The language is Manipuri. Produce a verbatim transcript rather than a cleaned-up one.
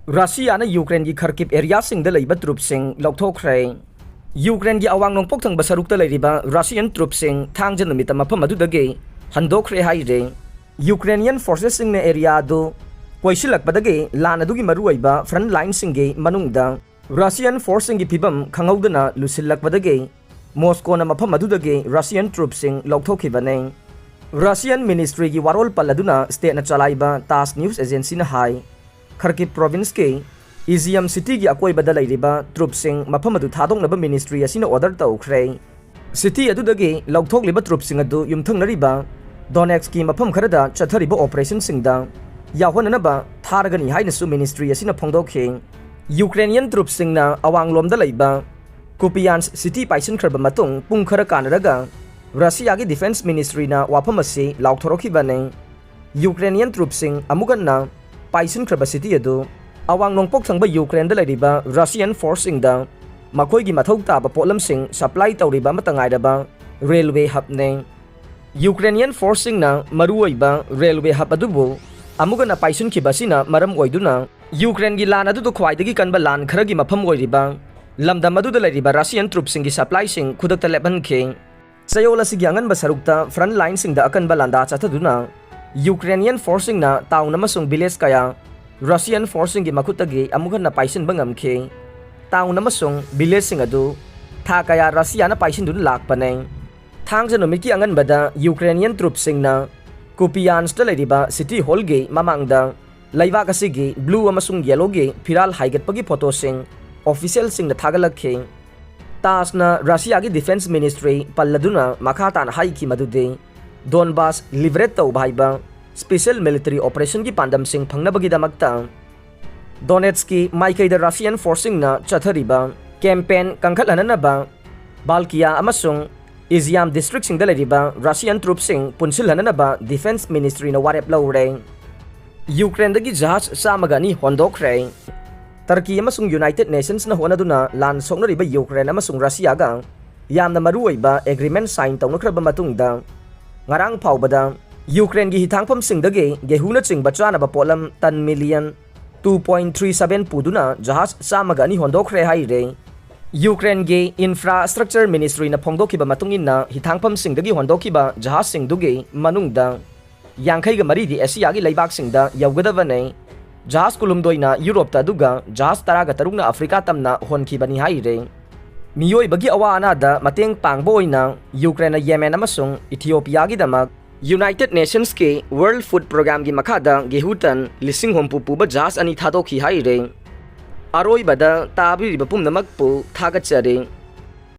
ꯔꯁꯤꯌꯥꯅ ꯌꯨꯀ꯭ꯔꯦꯟꯒꯤ ꯈꯔꯀꯤꯞ ꯑꯦꯔꯤꯌꯥꯁꯤꯡꯗ ꯂꯩꯕ ꯇ꯭ꯔꯨꯞꯁꯤꯡ ꯂꯧꯊꯣꯛꯈ꯭ꯔꯦ꯫ ꯌꯨꯀ꯭ꯔꯦꯟꯒꯤ ꯑꯋꯥꯡ ꯅꯣꯡꯄꯣꯛ ꯊꯪꯕ ꯁꯔꯨꯛꯇ ꯂꯩꯔꯤꯕ ꯔꯁꯤꯌꯟ ꯇ꯭ꯔꯨꯞꯁꯤꯡ ꯊꯥꯡꯖ ꯅꯨꯃꯤꯠꯇ ꯃꯐꯝ ꯑꯗꯨꯗꯒꯤ ꯍꯟꯗꯣꯛꯈ꯭ꯔꯦ ꯍꯥꯏꯔꯦ꯫ ꯌꯨꯀ꯭ꯔꯦꯅꯤꯌꯟ ꯐꯣꯔꯁꯦꯁꯁꯤꯡꯅ ꯑꯦꯔꯤꯌꯥ ꯑꯗꯨ ꯀꯣꯏꯁꯤꯜꯂꯛꯄꯗꯒꯤ ꯂꯥꯟ ꯑꯗꯨꯒꯤ ꯃꯔꯨꯑꯣꯏꯕ ꯐ꯭ꯔꯟꯠ ꯂꯥꯏꯟꯁꯤꯡꯒꯤ ꯃꯅꯨꯡꯗ ꯔꯁꯤꯌꯟ ꯐꯣꯔꯁꯁꯤꯡꯒꯤ ꯐꯤꯕꯝ ꯈꯪꯍꯧꯗꯅ ꯂꯨꯁꯤꯜꯂꯛꯄꯗꯒꯤ ꯃꯣꯁꯀꯣꯅ ꯃꯐꯝ ꯑꯗꯨꯗꯒꯤ ꯔꯁꯤꯌꯟ ꯇ꯭ꯔꯨꯞꯁꯤꯡ ꯂꯧꯊꯣꯛꯈꯤꯕꯅꯤ꯫ ꯔꯁꯤꯌꯟ ꯃꯤꯅꯤꯁꯇ꯭ꯔꯤꯒꯤ ꯋꯥꯔꯣꯜ ꯄꯜ ꯑꯗꯨꯅ ꯁ꯭ꯇꯦꯠꯅ ꯆꯂꯥꯏꯕ ꯇꯥꯁ ꯅ꯭ꯌꯨꯁ ꯑꯦꯖꯦꯟꯁꯤꯅ ꯍꯥꯏ, ꯈꯔꯀꯤꯞ ꯄ꯭ꯔꯣꯚꯤꯟꯁꯀꯤ ꯏꯖꯤꯌꯝ ꯁꯤꯇꯤꯒꯤ ꯑꯀꯣꯏꯕꯗ ꯂꯩꯔꯤꯕ ꯇ꯭ꯔꯨꯞꯁꯤꯡ ꯃꯐꯝ ꯑꯗꯨ ꯊꯥꯗꯣꯛꯅꯕ ꯃꯤꯅꯤꯁꯇ꯭ꯔꯤ ꯑꯁꯤꯅ ꯑꯣꯔꯗꯔ ꯇꯧꯈ꯭ꯔꯦ꯫ ꯁꯤꯇꯤ ꯑꯗꯨꯗꯒꯤ ꯂꯧꯊꯣꯛꯂꯤꯕ ꯇ꯭ꯔꯨꯞꯁꯤꯡ ꯑꯗꯨ ꯌꯨꯝꯊꯪꯅꯔꯤꯕ ꯗꯣꯅꯦꯠꯁꯀꯤ ꯃꯐꯝ ꯈꯔꯗ ꯆꯠꯊꯔꯤꯕ ꯑꯣꯄꯔꯦꯁꯟꯁꯤꯡꯗ ꯌꯥꯎꯍꯟꯅꯅꯕ ꯊꯥꯔꯒꯅꯤ ꯍꯥꯏꯅꯁꯨ ꯃꯤꯅꯤꯁꯇ꯭ꯔꯤ ꯑꯁꯤꯅ ꯐꯣꯡꯗꯣꯛꯈꯤ꯫ ꯌꯨꯀ꯭ꯔꯦꯅꯤꯌꯟ ꯇ꯭ꯔꯨꯞꯁꯤꯡꯅ ꯑꯋꯥꯡꯂꯣꯝꯗ ꯂꯩꯕ ꯀꯨꯄꯤꯌꯥꯟꯁ ꯁꯤꯇꯤ ꯄꯥꯏꯁꯤꯟꯈ꯭ꯔꯕ ꯃꯇꯨꯡ ꯄꯨꯡ ꯈꯔ ꯀꯥꯟꯅꯔꯒ ꯔꯁꯤꯌꯥꯒꯤ ꯗꯤꯐꯦꯟꯁ ꯃꯤꯅꯤꯁꯇ꯭ꯔꯤꯅ ꯋꯥꯐꯝ ꯑꯁꯤ ꯂꯥꯎꯊꯣꯔꯛꯈꯤꯕꯅꯤ꯫ ꯌꯨꯀ꯭ꯔꯦꯅꯤꯌꯟ ꯇ꯭ꯔꯨꯞꯁꯤꯡ ꯑꯃꯨꯛ ꯍꯟꯅ ꯄꯥꯏꯁꯤꯟꯈ꯭ꯔꯕ ꯁꯤꯇꯤ ꯑꯗꯨ ꯑꯋꯥꯡ ꯅꯣꯡꯄꯣꯛ ꯊꯪꯕ ꯌꯨꯀ꯭ꯔꯦꯟꯗ ꯂꯩꯔꯤꯕ ꯔꯁꯤꯌꯟ ꯐꯣꯔꯁꯁꯤꯡꯗ ꯃꯈꯣꯏꯒꯤ ꯃꯊꯧ ꯇꯥꯕ ꯄꯣꯠꯂꯝꯁꯤꯡ ꯁꯄ꯭ꯂꯥꯏ ꯇꯧꯔꯤꯕ ꯑꯃꯠꯇ ꯉꯥꯏꯔꯕ ꯔꯦꯜꯋꯦ ꯍꯕꯅꯤ꯫ ꯌꯨꯀ꯭ꯔꯦꯅꯤꯌꯟ ꯐꯣꯔꯁꯁꯤꯡꯅ ꯃꯔꯨꯑꯣꯏꯕ ꯔꯦꯜꯋꯦ ꯍꯕ ꯑꯗꯨꯕꯨ ꯑꯃꯨꯛ ꯍꯟꯅ ꯄꯥꯏꯁꯤꯟꯈꯤꯕ ꯑꯁꯤꯅ ꯃꯔꯝ ꯑꯣꯏꯗꯨꯅ ꯌꯨꯀ꯭ꯔꯦꯟꯒꯤ ꯂꯥꯟ ꯑꯗꯨꯗ ꯈ꯭ꯋꯥꯏꯗꯒꯤ ꯀꯟꯕ ꯂꯥꯟ ꯈꯔꯒꯤ ꯃꯐꯝ ꯑꯣꯏꯔꯤꯕ ꯂꯝꯗꯝ ꯑꯗꯨꯗ ꯂꯩꯔꯤꯕ ꯔꯁꯤꯌꯟ ꯇ꯭ꯔꯨꯞꯁꯤꯡꯒꯤ ꯁꯄ꯭ꯂꯥꯏꯁꯤꯡ ꯈꯨꯗꯛꯇ ꯂꯦꯞꯍꯟꯈꯤ꯫ ꯆꯌꯣꯜ ꯑꯁꯤꯒꯤ ꯑꯉꯟꯕ ꯁꯔꯨꯛꯇ ꯐ꯭ꯔꯟꯠ ꯂꯥꯏꯟꯁꯤꯡꯗ ꯑꯀꯟꯕ ꯂꯥꯟꯗꯥ ꯆꯠꯊꯗꯨꯅ ꯌꯨꯀ꯭ꯔꯦꯅꯤꯌꯟ ꯐꯣꯔꯁꯁꯤꯡꯅ ꯇꯥꯎꯟ ꯑꯃꯁꯨꯡ ꯚꯤꯂꯦꯖ ꯀꯌꯥ ꯔꯁꯤꯌꯟ ꯐꯣꯔꯁꯁꯤꯡꯒꯤ ꯃꯈꯨꯠꯇꯒꯤ ꯑꯃꯨꯛ ꯍꯟꯅ ꯄꯥꯏꯁꯤꯟꯕ ꯉꯝꯈꯤ꯫ ꯇꯥꯎꯟ ꯑꯃꯁꯨꯡ ꯚꯤꯂꯦꯖꯁꯤꯡ ꯑꯗꯨ ꯊꯥ ꯀꯌꯥ ꯔꯁꯤꯌꯥꯅ ꯄꯥꯏꯁꯤꯟꯗꯨꯅ ꯂꯥꯛꯄꯅꯤ꯫ ꯊꯥꯡꯖ ꯅꯨꯃꯤꯠꯀꯤ ꯑꯉꯟꯕꯗ ꯌꯨꯀ꯭ꯔꯦꯅꯤꯌꯟ ꯇ꯭ꯔꯨꯞꯁꯤꯡꯅ ꯀꯨꯄꯤꯌꯥꯟꯁꯇ ꯂꯩꯔꯤꯕ ꯁꯤꯇꯤ ꯍꯣꯜꯒꯤ ꯃꯃꯥꯡꯗ ꯂꯩꯕꯥꯛ ꯑꯁꯤꯒꯤ ꯕ꯭ꯂꯨ ꯑꯃꯁꯨꯡ ꯌꯦꯂꯣꯒꯤ ꯐꯤꯔꯥꯜ ꯍꯥꯏꯒꯠꯄꯒꯤ ꯐꯣꯇꯣꯁꯤꯡ ꯑꯣꯐꯤꯁꯤꯌꯦꯜꯁꯤꯡꯗ ꯊꯥꯒꯠꯂꯛꯈꯤ꯫ ꯇꯥꯁꯅ ꯔꯁꯤꯌꯥꯒꯤ ꯗꯤꯐꯦꯟꯁ ꯃꯤꯅꯤꯁꯇ꯭ꯔꯤ ꯄꯜꯂꯗꯨꯅ ꯃꯈꯥ ꯇꯥꯅ ꯍꯥꯏꯈꯤ ꯃꯗꯨꯗꯤ ꯗꯣꯟꯕꯥꯁ ꯂꯤꯕꯔꯦꯠ ꯇꯧꯕ ꯍꯥꯏꯕ ꯁ꯭ꯄꯦꯁꯤꯌꯦꯜ ꯃꯤꯂꯤꯇꯔꯤ ꯑꯣꯄꯔꯦꯁꯟꯒꯤ ꯄꯥꯟꯗꯝꯁꯤꯡ ꯐꯪꯅꯕꯒꯤꯗꯃꯛꯇ ꯗꯣꯅꯦꯠꯁꯀꯤ ꯃꯥꯏꯀꯩꯗ ꯔꯁꯤꯌꯟ ꯐꯣꯔꯁꯁꯤꯡꯅ ꯆꯠꯊꯔꯤꯕ ꯀꯦꯝꯄꯦꯟ ꯀꯟꯈꯠꯍꯟꯅꯅꯕ ꯕꯥꯜꯀꯤꯌꯥ ꯑꯃꯁꯨꯡ ꯏꯖꯤꯌꯥꯝ ꯗꯤꯁꯇ꯭ꯔꯤꯛꯁꯤꯡꯗ ꯂꯩꯔꯤꯕ ꯔꯁꯤꯌꯟ ꯇ꯭ꯔꯨꯞꯁꯤꯡ ꯄꯨꯟꯁꯤꯜꯍꯟꯅꯅꯕ ꯗꯤꯐꯦꯟꯁ ꯃꯤꯅꯤꯁꯇ꯭ꯔꯤꯅ ꯋꯥꯔꯦꯞ ꯂꯧꯔꯦ꯫ ꯌꯨꯀ꯭ꯔꯦꯟꯗꯒꯤ ꯖꯍꯥꯖ ꯆꯥꯝꯃꯒ ꯑꯅꯤ ꯍꯣꯟꯗꯣꯛꯈ꯭ꯔꯦ꯫ ꯇꯔꯀꯤ ꯑꯃꯁꯨꯡ ꯌꯨꯅꯥꯏꯇꯦꯗ ꯅꯦꯁꯟꯁꯅ ꯍꯣꯠꯅꯗꯨꯅ ꯂꯥꯟ ꯁꯣꯛꯅꯔꯤꯕ ꯌꯨꯀ꯭ꯔꯦꯟ ꯑꯃꯁꯨꯡ ꯔꯁꯤꯌꯥꯒ ꯌꯥꯝꯅ ꯃꯔꯨꯑꯣꯏꯕ ꯑꯦꯒ꯭ꯔꯤꯃꯦꯟ ꯁꯥꯏꯟ ꯇꯧꯅꯈ꯭ꯔꯕ ꯃꯇꯨꯡꯗ, ꯉꯔꯥꯡ ꯐꯥꯎꯕꯗ ꯌꯨꯀ꯭ꯔꯦꯟꯒꯤ ꯍꯤꯊꯥꯡꯐꯝꯁꯤꯡꯗꯒꯤ ꯒꯦꯍꯨꯅꯆꯤꯡꯕ ꯆꯥꯅꯕ ꯄꯣꯠꯂꯝ ꯇꯟ million two point three seven ꯄꯨꯗꯨꯅ ꯖꯍꯥꯖ ꯆꯥꯝꯃꯒ ꯑꯅꯤ ꯍꯣꯟꯗꯣꯛꯈ꯭ꯔꯦ ꯍꯥꯏꯔꯦ꯫ ꯌꯨꯀ꯭ꯔꯦꯟꯒꯤ Infrastructure Ministryꯅ ꯐꯣꯡꯗꯣꯛꯈꯤꯕ ꯃꯇꯨꯡ ꯏꯟꯅ, ꯍꯤꯊꯥꯡꯐꯝꯁꯤꯡꯗꯒꯤ ꯍꯣꯟꯗꯣꯛꯈꯤꯕ ꯖꯍꯥꯖꯁꯤꯡꯗꯨꯒꯤ ꯃꯅꯨꯡꯗ ꯌꯥꯡꯈꯩꯒ ꯃꯔꯤꯗꯤ ꯑꯦꯁꯤꯌꯥꯒꯤ ꯂꯩꯕꯥꯛꯁꯤꯡꯗ ꯌꯧꯒꯗꯕꯅꯤ꯫ ꯖꯍꯥꯖ ꯀꯨꯟꯍꯨꯝꯗꯣꯏꯅ ꯌꯨꯔꯣꯞꯇ, ꯑꯗꯨꯒ ꯖꯍꯥꯖ ꯇꯔꯥꯒ ꯇꯔꯨꯛꯅ ꯑꯐ꯭ꯔꯤꯀꯥ ꯇꯝꯅ ꯍꯣꯟꯈꯤꯕꯅꯤ ꯍꯥꯏꯔꯦ꯫ ꯃꯤꯑꯣꯏꯕꯒꯤ ꯑꯋꯥ ꯑꯅꯥꯗ ꯃꯇꯦꯡ ꯄꯥꯡꯕ ꯑꯣꯏꯅ ꯌꯨꯀ꯭ꯔꯦꯟꯅ ꯌꯦꯃꯦꯟ ꯑꯃꯁꯨꯡ ꯏꯊꯤꯑꯣꯄꯤꯌꯥꯒꯤꯗꯃꯛ United Nationsꯀꯤ World Food Programꯒꯤ ꯃꯈꯥꯗ ꯒꯦꯍꯨ ꯇꯟ ꯂꯤꯁꯤꯡ ꯍꯨꯝꯐꯨ ꯄꯨꯕ ꯖꯍꯥꯖ ꯑꯅꯤ ꯊꯥꯗꯣꯛꯈꯤ ꯍꯥꯏꯔꯦ꯫ ꯑꯔꯣꯏꯕꯗ ꯇꯥꯕꯤꯔꯤꯕ ꯄꯨꯝꯅꯃꯛꯄꯨ ꯊꯥꯒꯠꯆꯔꯤ꯫